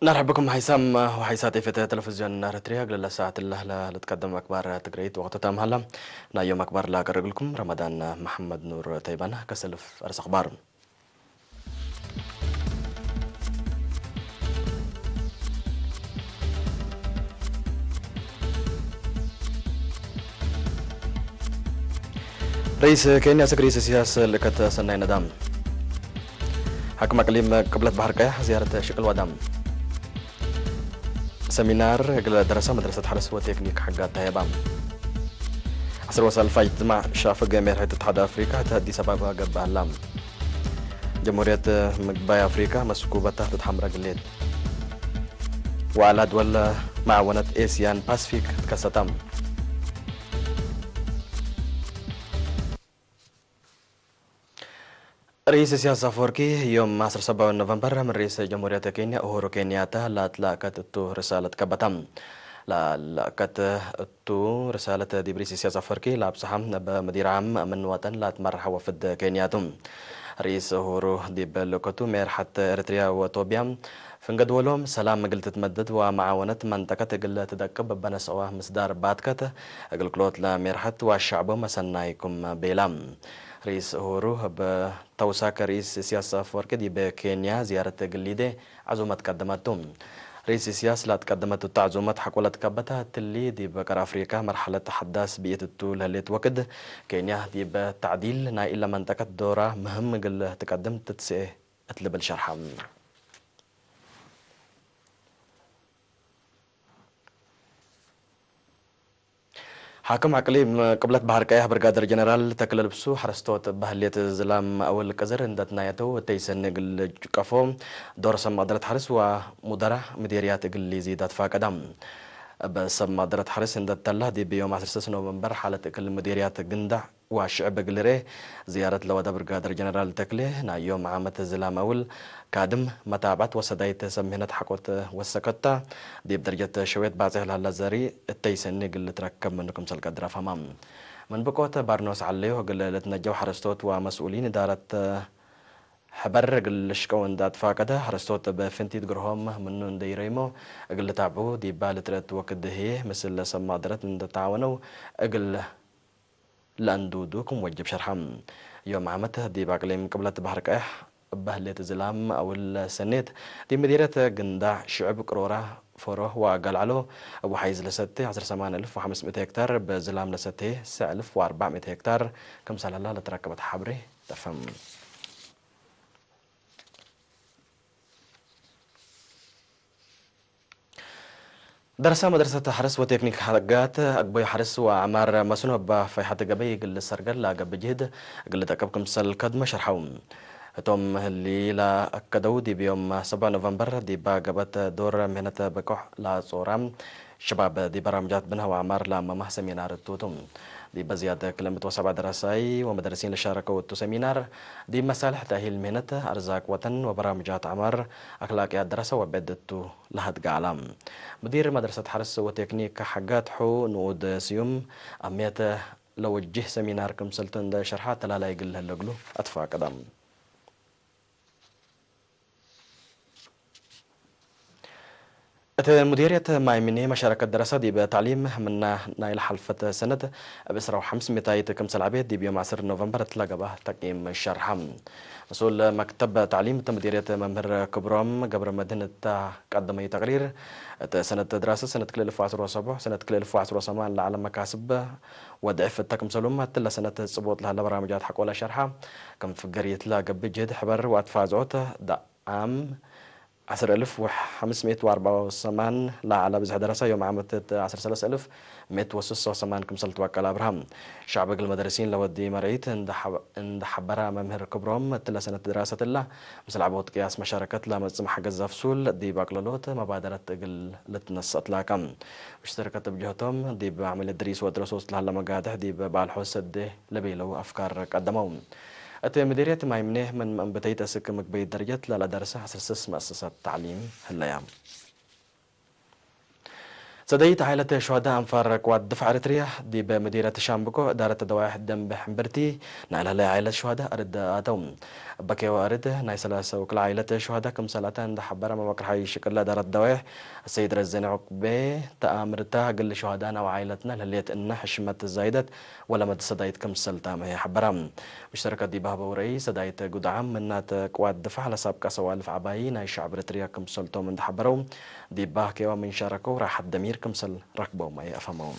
نرحبكم هيثم وهيثات في تلفزيون إريتريا. قلنا ساعة الله لتقدم أخبار تقريت وقت تام هلا. نايوم أخبار لا قرقلكم رمضان محمد نور تيبان كسلف أرس أخبار. رئيس كينيا سك رئيس سياس لكت سناي ندام. حكم أقليم قبلة بحر كايا زيارة شكل ودام. سمينار قل دراسة مدرسة حرس وتكنيك حقات تايبام. عصر وسائل فايت مع شافق مير حيث اتحاد أفريقيا تهدي سبب قبها اللام. جمهورية مقباي أفريقيا مسكوبة تحت حمرة قليل. وعلى دول معاونة إيسيان باسفيك تكستم. رئيس سياسة أفوركي يوم عصر سبعة نوفمبر من رئيس جمهورية كينيا أوهورو كينياتا لا تلاقت التو رسالة كبتم. لا تلاقت التو رسالة دي برئيس سياسة أفوركي لا بصحة بمدير عام من وطن لا تمرح وفد كينياتو. رئيس أوهورو دي بلوكتو مير حتى إريتريا وطوبيا فنقد ولوم سلام قلت تمدد ومعاونة منطقة قلت تدقب بنسوة مصدار باتكت أقل كلوت لا مير حت والشعب مسنايكم بيلام. رئيس أوهورو بتوساك رئيس سياسة أفوركي دي بكينيا زيارة قليدة عزومة قدمتهم. رئيس سياسة لا تقدمت التعزومة حقولة كبتها تلي دي بكر أفريقيا مرحلة حداث بيئة التول هليت وكد كينيا دي بتعديل نا إلا منطقة دورة مهم قل تقدم تتسئ اتلبل شرحة. حاكم عقلي قبلة بحر كايح برقادر جنرال تكلل بسو حرستوت بهلية زلام أول قزر اندت نايتو تيسن قل قفو دور سم مقدرة حرس ومدرة مديريات قل ليزي دات فاقدام. بسم مقدرة حرس اندت تلا دي بيوم عصر سس نوفمبر حالة كل مديريات قندع وشعب قلري زيارة لودا برقادر جنرال تكلي نا يوم عامة زلام أول كادم متابعة وسدايت سمهنة حقوت وسكتا دي بدرجة شويت بعض أهل هلا زري التيسني قل تركب منكم سلقة درافة مام. من بقوة بارنوس عليه قل لتنجو حرستوت ومسؤولين إدارة حبر قل شكو اندات فاقدة حرستوت بفنتي دقرهم منون ديريمو قل تابعو دي بالترت وكده مثل سما درت اندتاونو قل لأندودو كم وجب شرحم. يوم عامته دي باقليم قبلة بحر كايح بهلة زلام أو السنيت دي مديرة قندع شعب قرورة فوره وقال علو أبو حيز لستة عشر سمان ألف وخمسمائة هكتار بزلام لستة سع ألف وأربعمائة هكتار كم سال الله لتركبت حبري تفهم. درسا مدرسة حرس وتكنيك حلقات أقبي حرس وعمار مسنو با فيحة قبي قل سرقل لا قبي جهد قل تقب كم سل كدم شرحو. توم اللي لا أكدو دي بيوم سبعة نوفمبر دي با قبت دور مهنة بكوح لا صورة شباب دي برامجات بنها وعمار لا ممه سمينار التوتم. دي بزيادة كلمة وسبع درساي ومدرسين لشاركوا التو سمينار دي مصالح تأهيل مهنة أرزاق وطن وبرامجات عمار أخلاقيات دراسة وبدتو لهد قالم. مدير مدرسة حرس وتكنيك حقات حو نود سيوم أميته لوجه سمينار كم سلتون دا شرحات لا لا يقل هاللقلو أتفاق دم. እቲ ሙዲርየት ማይ ሚኒ መሻረከት ደረሰ ዲብ ታዕሊም ምና ናይ ለሓልፈት ሰነት እብ ዕስራ ወሓምስ ሚታይት ክምሰል ዓቤት ዲብ ዮም ዓስር ኖቨምበር እትለገባ ተቂም ሸርሓ። መስኡል መክተብ ታዕሊም እቲ ሙዲርየት መምህር ክብሮም ገብረመድህን እታ ቀደመዩ ተቅሪር እቲ ሰነት ድራሰ ሰነት ክልተ ኣልፍ ወዓሰርተ ሰብዓ ሰነት ክልተ ኣልፍ ወዓሰርተ ሰማን ለዓለ መካስብ ወድዕፍ እተ ክምሰሉም እትለ ሰነት ጽቡጥ ለሃለ በራምጃት ሓቆላ ሸርሓ ከም ፍገር ይትላ ገብእ ጅህድ ሕበር ወኣትፋዝዖት ዓም ዓስር ኣልፍ ወሓምስ ሚእት ወኣርባዓ ወሰማን ለዓላ ብዝሒ ደረሳ ዮም ዓመት ዓስር ሰለስተ ኣልፍ ሚእት ወስሳ ወሰማን ክምሰል ትዋቀል ኣብርሃም ሻዕቢ እግል መደረሲን ለወዲ መርዒት እንዳ ሓበራ መምህር ክብሮም እትለ ሰነት ድራሰትላ ምስ ለዓቦት ቅያስ መሻረከት ለመጽም ሓገዝ ኣፍሱል ዲብ ኣቅለሎት መባደረት እግል ልትነሰት ላካ። ምሽተርከት ብጅህቶም ዲብ ዓመል ድሪስ ወድረሶ ዝተላለ መጋድሕ ዲብ ባልሖ ሰዴ ለቤለው ኣፍካር ቀደመው። እቲ ምዲርየት ማይምኔ ምን መንበተይት እስክ ምግበይት ደረጀት ለለደርሰ ሐስርስስ መእሰሳት ተዕሊም ህለያ። ሰደይት ዓይለት ሸዋዳ ኣንፋር ቅዋት ድፋዕ ኤርትርያ ዲብ ምዲረት ሻምብቆ እዳረት ደዋይሕ ደንብ ሕምብርቲ ናይ ለህለይ ዓይለት ሸዋዳ ኣርድ ኣተው። በኬው ኣርድ ናይ ሰላሳ ውክል ዓይለት ሸዋዳ ክምሰላታ እንዳሓበረ መመክርሓይ ሽቅላ እዳረት ደዋይሕ ሰይድ ረዘነ ዑቅቤ ተኣምርታ ግል ሸዋዳ ናብ ዓይለትና ለህልየት እና ሕሽመት ዛይደት ወለመድ ሰዳይት ክምሰልታ መ ሓበራ። ምሽተረከ ዲብ ባህበው ረይ ሰዳይት ጉድዓም ምናት ቅዋት ድፋዕ ለሳብ ቀሰዋልፍ ዓባይ ናይ ሻዕብ ኤርትርያ ክምሰልቶም እንዳሓበረው ዲብ ባህኬዋ ምንሻረከው ራሓት ደሚር ክምሰል ረክበው ማይ ኣፈመው።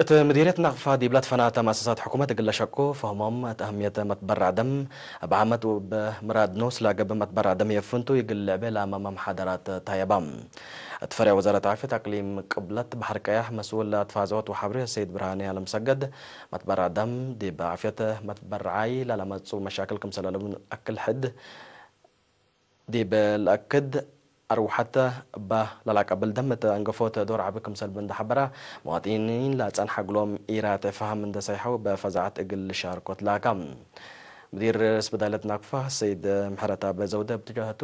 እቲ ምዲርየት ናቕፋ ዲብላ ትፈናተ መእሰሳት ሕኩመት እግለ ሸቁ ፈህሞም እቲ ኣህምየት መትበራዕ ደም ኣብ ዓመት ብምራድ ኖስ ላገብ መትበራዕ ደም የፍንቱ ይግልዕ ቤላ ኣማማ መሓደራት ታየባ። እቲ ፈሪያ ወዛረት ዓፍየት ኣቅሊም ቅብለት ባሕር ቀያሕ መስኡል ኣትፋዘወት ወሓብሪ ሰይድ ብርሃኔ ኣለምሰገድ መትበራዕ ደም ዲብ ዓፍየት መትበርዓይ ላላመጹ መሻክል ክምሰለለቡ ኣክል ሕድ ዲብ ለአክድ ኣርውሓተ እባ ላላቀብል ደም እቲ ኣንገፎት ዶር ዓቢ ክምሰል ብንዳሓበራ መዋጢኒን ላጸንሓ ግሎም ኢራተ ፈሃም እንደሳይሐው በፈዛዓት እግል ሻርኮት ላካ። ምዲር ስብዳለት ናክፋ ሰይድ ምሕረት ኣብ ዘውደ ብትጃህቱ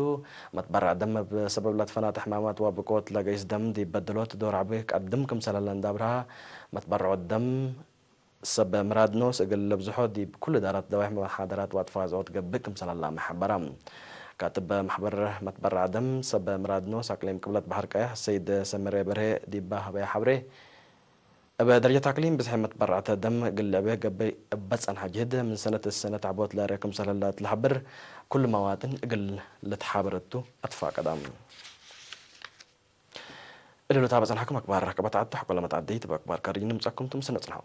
መትበራዕ ደም ብሰበብ ላትፈናተ ሕማማት ዋብቆት ለገይስ ደም ዲብ በድሎት ዶር ዓቢ ቀድም ክምሰለለ እንዳብርሃ መትበርዖት ደም ሰብ ምራድ ኖስ እግል ለብዝሖ ዲብ ኩሉ ዳራት ደዋይሕ መሓደራት ዋጥፋ ዝኦት ገብእ ክምሰል ኣላ መሓበራ። ካትብ ማሕበር መትበራዕ ደም ሰብ ምራድ ኖስ ኣቅሊም ቅብለት ባሕር ቀያሕ ሰይድ ሰመረ በርሄ ዲባ ህበያ ሓብሬ እበ ደረጀት ኣቅሊም ብዝሒ መትበራዕተ ደም እግል ልዕቤ ገብእ እበ ጸንሓ ጅህድ ምን ሰነት እሰነት ዓቦት ለረ ክምሰል ኣላ ትልሓብር ኩሉ መዋጥን እግል ልትሓበረቱ ኣትፋቀዳ። እልሉታ በጽንሓኩም ኣክባር ረክበት ዓዲ ሓቆለ መትዓዲ ትበክባር ካርጅ ንምጻኩም ትምስነ ጽንሖ።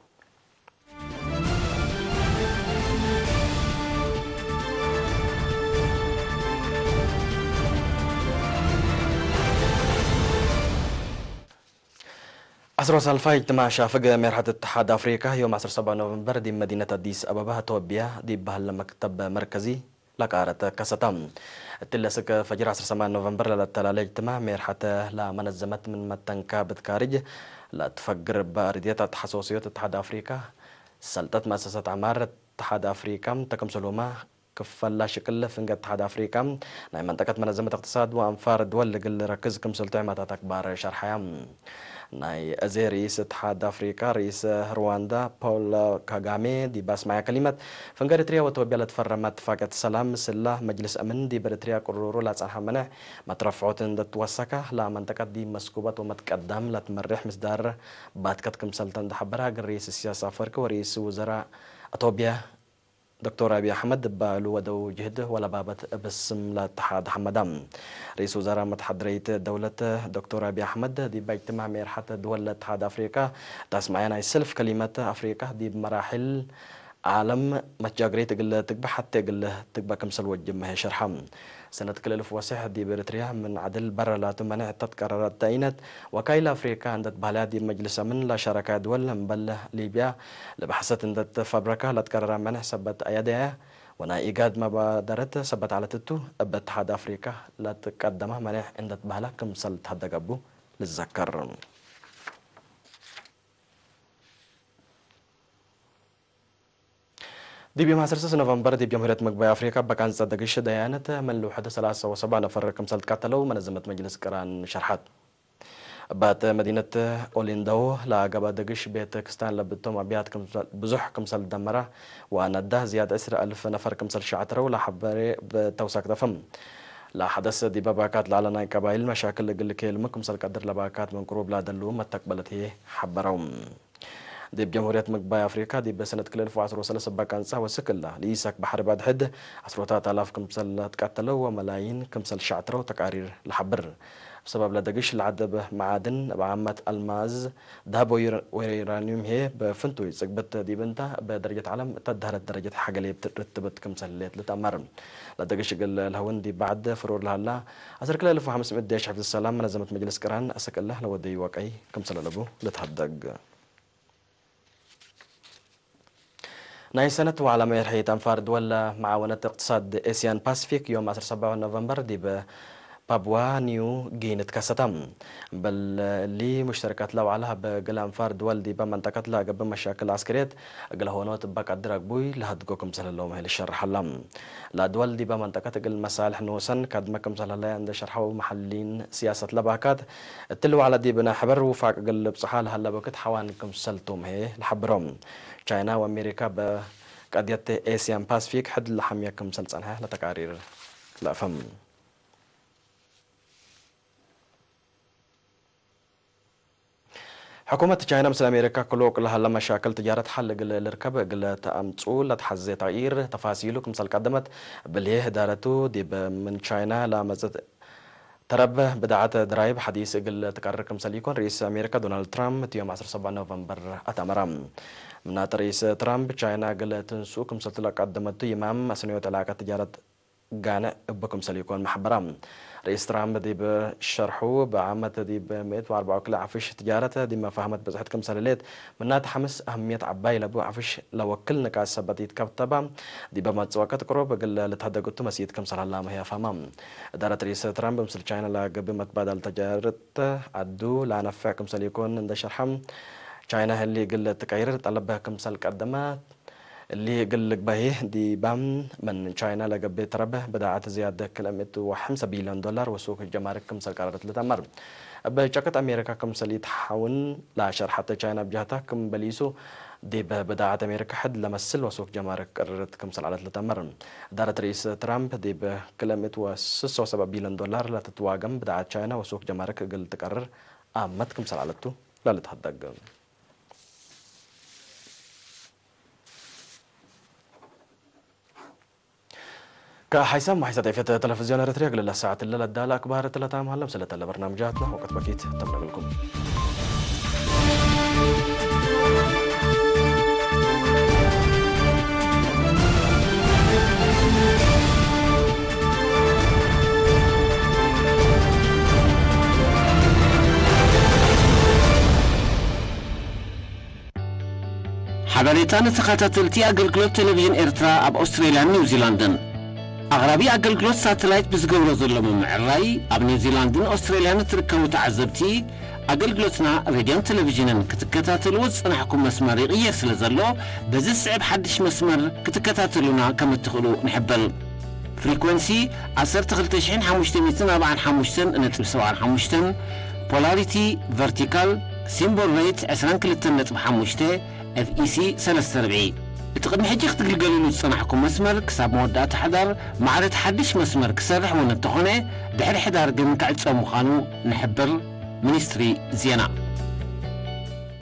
ዓስሮ ሳልፋይ እጅትማዕ ሻፍግ ሜርሓት እትሓድ ኣፍሪካ ዮም ዓሰርተ ሰባ ኖቨምበር ዲብ መዲነት ኣዲስ ኣበባ ተወቢያ ዲብ ባህል መክተብ መርከዚ ላቃረተ ከሰታ። እትለስክ ፈጅር ዓሰርተ ሰማንያ ኖቨምበር ለለተላለየ እጅትማዕ ሜርሓተ ላመነዘመት ምን መተንካ ብትካርጅ ለትፈግር በእርድየት ኣተሓሰውስዮት እትሓድ ኣፍሪካ ሰልጠት መእሰሰት ዓማር እትሓድ ኣፍሪካ ተክምሰልሁማ ክፈላ ሽቅል ፍንገ እትሓድ ኣፍሪካ ናይ መንጠቀት መነዘመት እቅትሳድ ወኣንፋር ድወል ልግል ረክዝ ክምስልቱ ዕማታት ኣክባር ሸርሓያ። ናይ እዚ ርኢስ እትሓድ ኣፍሪካ ርኢስ ርዋንዳ ፖል ካጋሜ ዲብ ኣስማያ ከሊመት ፍንገ ኤርትርያ ወተወቢያ ለትፈረመ እትፋቀት ሰላም ስላ መጅልስ እምን ዲብ ኤርትርያ ቅሩሩ ላጸንሐ መነዕ መትረፍዖት እንደትወሰካ ላ መንጠቀት ዲብ መስኩበት ወመትቀዳም ለትመሪሕ ምስዳር ባትከት ክምሰልተ እንዳሓበራ ግን ርኢስ ስያስ ኣፈወርቂ ወርኢስ ውዘራ ኣቶብያ ዶክተር ኣቢ ኣሕመድ ባእሉ ወደው ጅህድ ወለባበት እብ ስም ለተሓድ ሐመዳ። ርኢስ ውዛራ መተሓድረይት ደውለት ዶክተር ኣቢ ኣሕመድ ዲባ እጅትማዕ ሜርሓት ድወል ለተሓድ ኣፍሪቃ ዳስማያ ናይ ሰልፍ ከሊመት ኣፍሪቃ ዲብ መራሒል ዓለም መትጃግረይት እግል ትግበእ ሓቴ እግል ትግበእ ክምሰል ወጅብ መሀ ሸርሓ። ሰነት ክልልፍ ወሴሕ ዲብ ኤርትርያ ምን ዓድል በረ ላቱ መኔሕ እተትቀረረ እተ ኢነት ወካይል ኣፍሪቃ እንደትበህለያ ዲብ መጅልስ ኣምን ላሻረካያ ድወል እምበል ሊብያ ለባሕሰት እንደትፈብረካ ለትቀረረ መኔሕ ሰበት ኣያደያ ወናይ ኢጋድ መባደረት ሰበት ዓለትቱ እብ እትሓድ ኣፍሪቃ ለትቀደማ መኔሕ እንደትበህላ ክምሰል ተሃደገቡ ልዘከር። ዲብ ዮም ዓሰርተ ሰለስተ ኖቨምበር ዲብ ጀምሁርየት ምግባይ ኣፍሪካ በቃንጸ ደግሽ ደያነት ምን ልውሕድ ሰላሳ ወሰባ ነፈር ክምሰል ትቃተለው መነዘመት መጅልስ ቅራን ሸርሓት። እባት መዲነት ኦሊንደው ለአገባ ደግሽ ቤተ ክስታን ለብቶም ኣብያት ብዙሕ ክምሰል ደመራ ወአነዳ ዝያድ ዕስራ እልፍ ነፈር ክምሰል ሸዓትረው ለሐበሬ ብተውሳክ ተፈም። ለሐደስ ዲበ ባካት ለዓለ ናይ ቀባይል መሻክል እግል ኬልሙ ክምሰል ቀድር ለባካት ምን ቅሩብ ላደልው መተቅበለት ህዬ ሐበረው። ዲብ ጀምሁርየት ምግባይ ኣፍሪካ ዲብ ሰነት ክልተ ኣልፍ ወዓሰርተ ሰለስተ በቃንጻ ወስክላ ልኢሳክ ባሕሪ ባድሕድ ዓስሮታት ኣላፍ ክምሰል ትቃተለው ወመላይን ክምሰል ሸዕትረው ተቃሪር ለሓብር። ብሰበብ ለደግሽ ለዓደብ መዓድን እብ ዓመት ኣልማዝ፣ ዳህብ ወዩራኒዩም ህዬ ብፍንቱይ ጽግብት ዲብ እንታ ብደረጀት ዓለም እተድሀረት ደረጀት ሓገሌ ርትብት ክምሰል ህሌት ልትኣመር። ለደግሽ እግል ለህውን ዲብ ባዕድ ፍሩር ለሃላ ዓሰርተ ክልተ ኣልፍ ወሓምስ ምእት ዴሽ ሕፍዝ ሰላም መነዘመት መጅልስ ቅራን ኣሰቅላ ለወደዩ ወቀይ ክምሰል ለቡ ልትሃደግ። ናይ ሰነት ዋዕላ መርሒት ኣንፋር ድወል መዓወነት እቅትሳድ ኤስያን ፓሲፊክ ዮም ዓሰርተ ሰባዕ ኖቨምበር ዲብ ፓፕዋ ኒው ጊኒ ተከሰተ። በል ሊ ሙሽተረካት ለዋዕላ በግል አንፋር ድወል ዲበ መንጠቀት ለገብእ መሻክል አስከርየት እግለ ሆኖት በቀድር አግቡይ ለሀድጎ ክምሰል ህለው መህል ይሸርሐላ። ለድወል ዲበ መንጠቀት እግል መሳልሕ ንኡሰን ከድመ ክምሰል ህለያ እንደ ሸርሐው መሐሊን ሲያሰት ለባካት እትል ዋዕላ ዲብና ሕበር ውፋቅ እግል ልብጽሓ ለሀለ ወቅት ሐዋን ክምሰልቱ መሄ ለሐብሮም። ቻይና ወአሜሪካ በቀድየት ኤስያን ፓስፊክ ሕድ ለሐምየ ክምሰል ጸንሐ ለተቃሪር ለአፈም። ሕኩመት ቻይና ምስል ኣሜሪካ ክሎቅ ለሃለ መሻክል ትጃረት ሐል እግል ልርከብ እግል ተአምጹ ለተሐዜ ተቅይር ተፋሲሉ ክምሰል ቀደመት ብልህ እዳረቱ ዲብ ምን ቻይና ለአመጽእ ተረብ ብድዓት ድራይብ ሐዲስ እግል ትቀርር ክምሰል ይኮን ርኢስ ኣሜሪካ ዶናልድ ትራምፕ እቲ ዮም ዐሰርተ ሰብዓ ኖቨምበር አተመራ። ምናተ ርኢስ ትራምፕ ቻይና እግል ትንሱ ክምሰልቱ ለቀደመቱ ይማም አስነዮት ዕላቀት ትጃረት ጋንዕ እብ ክምሰል ይኮን መሐበራ። ርኢስ ትራምፕ ዲብ ሸርሑ፣ ብዓመት ዲብ ምእት ወአርብዓ ወክልኤ ዐፍሽ ትጃረት ዲብ መፋህመት በጽሕት ክምሰል ህሌት፣ ምናተ ሐምስ አህምየት ዐባይ ለቡ ዐፍሽ ለወክል ንቃስ ሰበት ኢትከብተባ፣ ዲብ መጽእ ወቅት ቅሩብ እግል ልትሀደግ እቱ መስኢት ክምሰል ሀላ መህያ ፈህማ። እዳረት ርኢስ ትራምፕ ምስል ቻይና ለገብእ መትባዳል ተጃረት አዱ ለአነፍዕ ክምሰል ይኮን እንደ ሸርሐ፣ ቻይና ህሊ እግል ትቀይር ጠለበ ክምሰል ቀደመ፣ እሊ እግል ልግበሂ ዲባም ምን ቻይና ለገብእ ተረብ ብድዓት ዝያድ ክልኤ ምእት ወሐምሳ ቢልዮን ዶላር ወሱክ ጀማርክ ክምሰል ቀረረት ልተአመር። እብ ጨቀት አሜሪካ ክምሰል ኢትሐውን ለሸርሐት ቻይና ብጃህታ ክም በሊሱ ዲብ ብድዓት አሜሪካ ሕድ ለመስል ወሱክ ጀማርክ ቀረረት ክምሰል ዐለት ልተአመር። እዳረት ርኢስ ትራምፕ ዲብ ክልኤ ምእት ወስሳ ወሰብዓ ቢልዮን ዶላር ለትትዋገም ብድዓት ቻይና ወሱክ ጀማርክ እግል ትቀርር አመት ክምሰል ዐለቱ ለልትሀደግ። ከሓይሳም ማሕሳት ኤፌት ቴሌቪዝዮን ኤረትርያ ግልለ ሰዓት እለ ለዳለ አክባር ትለታም ሀለም ስለተለ በርናምጃትና ወቀት በፊት ተምነግልኩም። ሓበሬታ ንተኸታተልቲ ኣገልግሎት ቴሌቪዥን ኤርትራ ኣብ ኣውስትሬልያን ኒውዚላንድን። ኣቕራቢ ኣገልግሎት ሳተላይት ብዝገብሮ ዘሎ ምምዕራይ፣ ኣብ ኒውዚላንድን ኣውስትሬልያን እትርከቡ ተዓዘብቲ፣ ኣገልግሎትና ሬድዮን ቴሌቪዥንን ክትከታተልዎ ዝጸናሕኩም መስመር ይቕየር ስለ ዘሎ፣ በዚ ዝስዕብ ሓድሽ መስመር ክትከታተሉና ከም እትኽእሉ ንሕብር። ፍሪኮንሲ ዓሰርተ ክልተ ሽሕን ሓሙሽተ ሚእትን ኣርባዓን ሓሙሽተን ነጥቢ ሰብዓን ሓሙሽተን፣ ፖላሪቲ ቨርቲካል፣ ሲምቦል ሬት ዕስራን ክልተን ነጥቢ ሓሙሽተ፣ ኤፍ ኢ ሲ ሰለስተ ርብዒ። እቲ ቅድሚ ሕጂ ክትግልገሉሉ ዝጸናሕኩም መስመር ክሳብ መወዳእታ ሕዳር ማዕረ እቲ ሓድሽ መስመር ክሰርሕ እውን እንተኾነ፣ ድሕሪ ሕዳር ግን ክዕጸው ምዃኑ ንሕብር። ሚኒስትሪ ዜና።